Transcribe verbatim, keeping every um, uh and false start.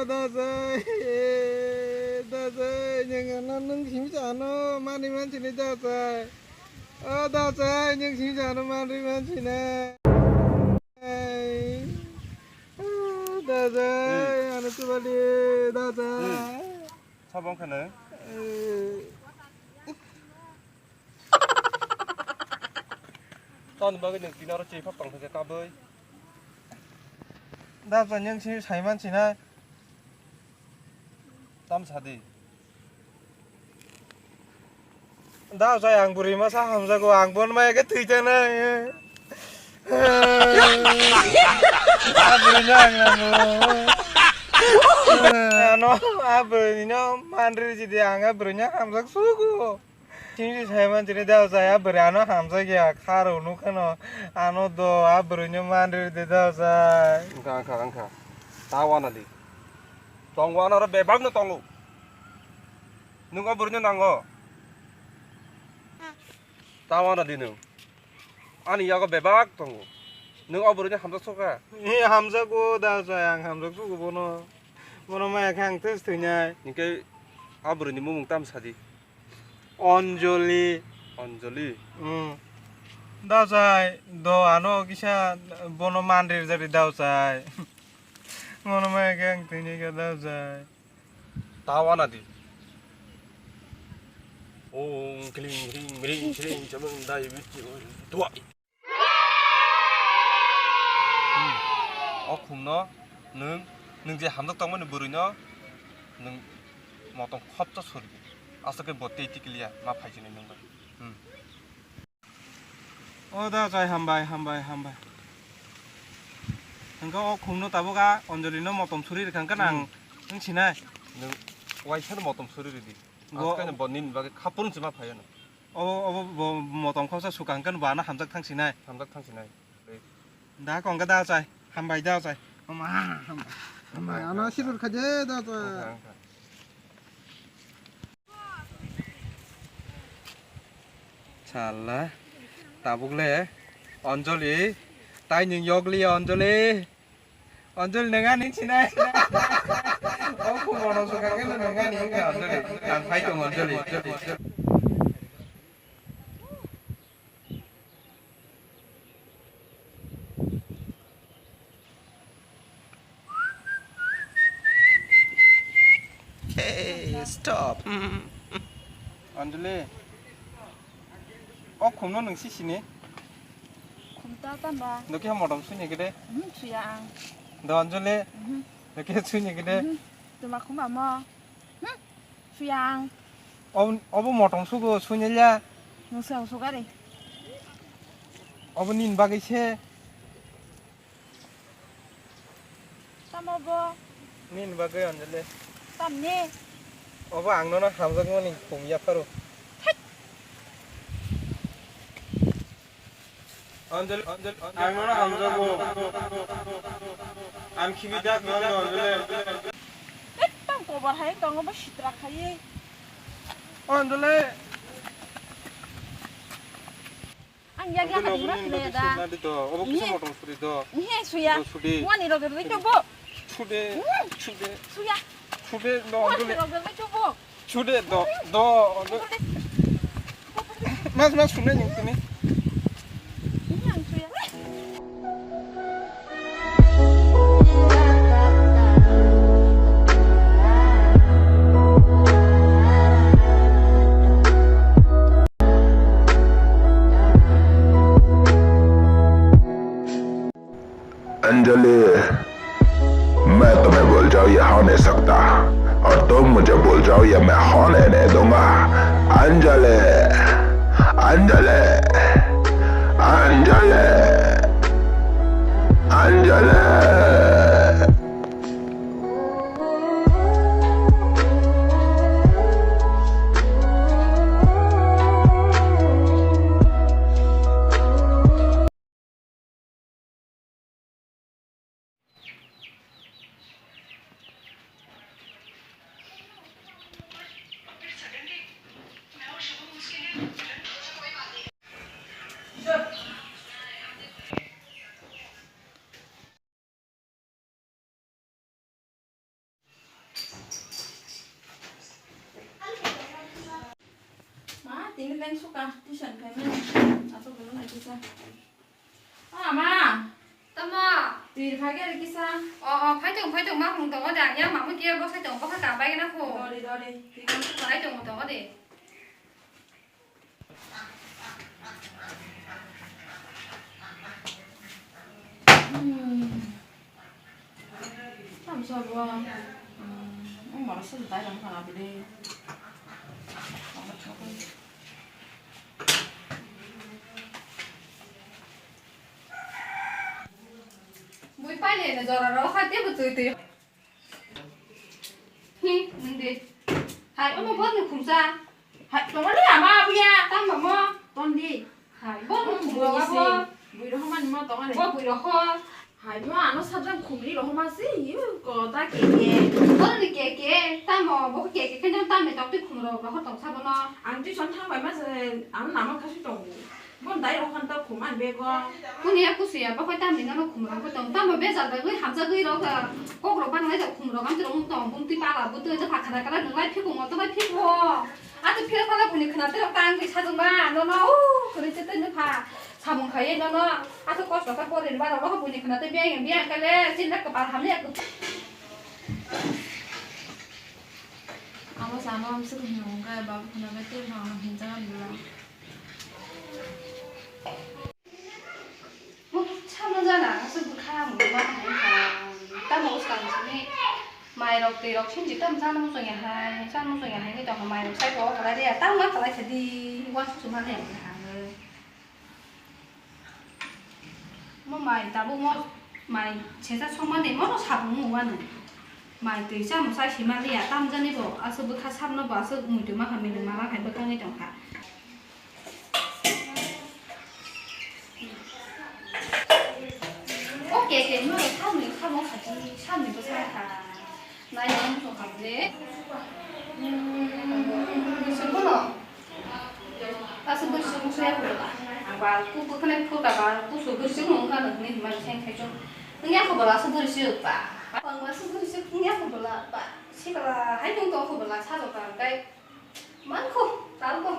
Dajai, dajai, nwng ano nwng simi sa ano manwi mansini dajai. O dajai, nwng simi sa ano manwi mansina. Dajai, ano chubali, dajai. Sabong khana. Toni bagwi nwng tini oro chwi phak tong khe kabui. Dajai, nwng simi sai mansina. Tam sadi. Dajai, ang bwrwi masa hamjago, ang bon maya khe thwi thangnai. A bwrwino ang nango. Ano, a bwrwino manri jidi ang a bwrwino hamjak sugo. Chini sai man chini dajai, a bwrwi ano hamjak ya, kharo nukhano, ano do, a bwrwino manri de dajai. Wngkha, wngkha, wngkha. Ta wana di. Tongo ano oro bebak no tongo. Nwng o bwrwino nango. Ta wana di nwng. Ani yago bebak tongo. Nwng o bwrwino hamjak sokha. Ni hamjago dajai, ang hamjak sugo bono. Bono maya khe ang test thwinai. Hinkhe a bwrwini mumung tam sadi. Anjali. Anjali? Hmm. Dajai, do ano kisa bono manrir jari dajai. Bono maya khe ang thwinai khe dajai. Ta wana di. Ong kling ring ring kling chamang dai wiki oi dua. Hmm. O khumno nwng, nwng je hamjak tongmani bwrwino nwng motom khopsa suri di. Aswk khe bo tei tikliya ma phai sini nwng bai. Hmm. O da chai hambai, hambai, hambai. Hwnkhe o khumno tabuk a Anjali no motom suri rwkha hwnkhe nang Hmm. wng sinai. Nwng waisa no motom suri rwdi. Bo Aswk khe bo nini bagwi khapur se ma phai ano. Obo, obo bo motom khopsa swkang khe bo ano hamjak thang sinai. Hamjak thang sinai. Da kong khe da chai. Hambai da chai. Ama, hambai. Hambai. Ano sirur khaje da chai. Wngkha, wngkha. Salla. Tabuk le. Anjali. Tai nwng yokli Anjali. Anjali, nwng ani sinai. O khumano swkang khe nwng ani wngkha Anjali. Ang phai tongo Anjali. Hey, stop. Anjali. O khumno nwng si sini? Khum ta tamba. Nokhe motom suni gede. Mhm, suya ang. Do Anjali. Mhm. Nokhe suni gede. Mhm. Tuma khum amo. Hmm. Suya ang. Ob-, obo motom sugo sunya ya. Nwng suya sugari. Obo nin bagwi se. Tamo bo? Nini bagwi Anjali. Tamni? Obo ang nono hamjakmani khum yapharo. Thek! Anjali, Anjali, Anjali, ang nono hamjakgo. Ang khibi dak nono Anjali. Thek, tang kobar hai tongo bo sitra khai. Anjali. Ang yak yak Obo hading ma nini sini bagwi da. Sudna di to. Obo kisa Nge. Motom suri do. Nge suya. Do sudi. Wani rok rok chobo. Sude. Hmm. Sude. Suya. Sude do Wani Anjali. Rok rok chobo. Sude do. Do. Sude. Mas mas sune ning tini. Nge ang suya. Anjali, मैं तुम्हें भूल जाऊँ, ये हो नहीं सकता। और तुम मुझे भूल जाओ, ये मैं होने नहीं दूंगा। अंजलि, अंजलि, अंजलि, Anjali. Leng suka, tuition phaimani. Ato belai kisa. O ama. Tamo? Twi phage kisa. O, o, phaitung, phaitung, ma phung tongo de. Ang ya mamu kia bo sai tongo, bo kha ka bai na kho. Dori, dori. Twi phage. Phaitung tongo de. Hmm. Tam sa bo. Hmm. Ang mara sa dai lang kana beli. Bui paile na jora ro kha te bu tui tui. Hi, nang de. Hai, omo bo ni khumsa. Hai, tongo ni ama abuya. Tam mamo. Ton di. Hai, bo ni khumro abo. Bui ro homa ni mo tongo ni. Bo bui ro ho. Hai, mo ano sajang khumri ro homa si. Yu ko ta ke ke. Bo ni ke ke. Tam mo, bo ke ke. Kanya tam ni tok ti khumro ro ho tong sa bo no. Ang ti son thang bai ma se. Ano nama kasi tongo. Bon dai rok khan ta khum an bego. Kuni ya kusu ya, bakhai tamni nano khum rok bo tong. Tamo bejal bai ui hamjak ui rok, ah, kok rok bang lai rok khum rok am tong tong bumti pala butui ta phakha da kala nung lai phikung o to bai phikung o. Ato phira pala buni khna te rok tang ri sajung ba nono u khuri se te nupha samung khai nono. Ato kosto kha pore ba rok buni khna te beng beng kale sin da kapal hamya. Abo sama am suk hinung ka babu khna ba te ma hinjang bula. Muksa manjana, aswk bwkha mungma hai kha. Tamo swkang simi mairok twirok simjik tamo chana muchungya hai, chana muchungya hai wngwi tongkha. Mairok sai bo kwlai de, tamo ma kwlai kha di, uansuk suk mani ang kha. Mo mai tabuk mo mai sesa songmani mo no sabung mu uanw. Mai twi chamo chai sima liya, tamo jani bo aswk bwkha sabno bo aswk muitu ma kha, milung ma kha hai bwkha wngwi tongkha. O ke ke no samni samung khaji samni bwsa kha. Nai nang song kha bole. Hmm, sung kono. Aswk bwswk wngkha ya photola. Ang ba ku bwkhwnai photo ba kusu bwswk wngkha nang hinwi himani seng khai chwng. Wngya kho bola aswk bwswk ba. Ang ba aswk bwswk wngya kho bola ba. Sikla hai tong tong kho bola sajok ta kai. Man kho, tal kho.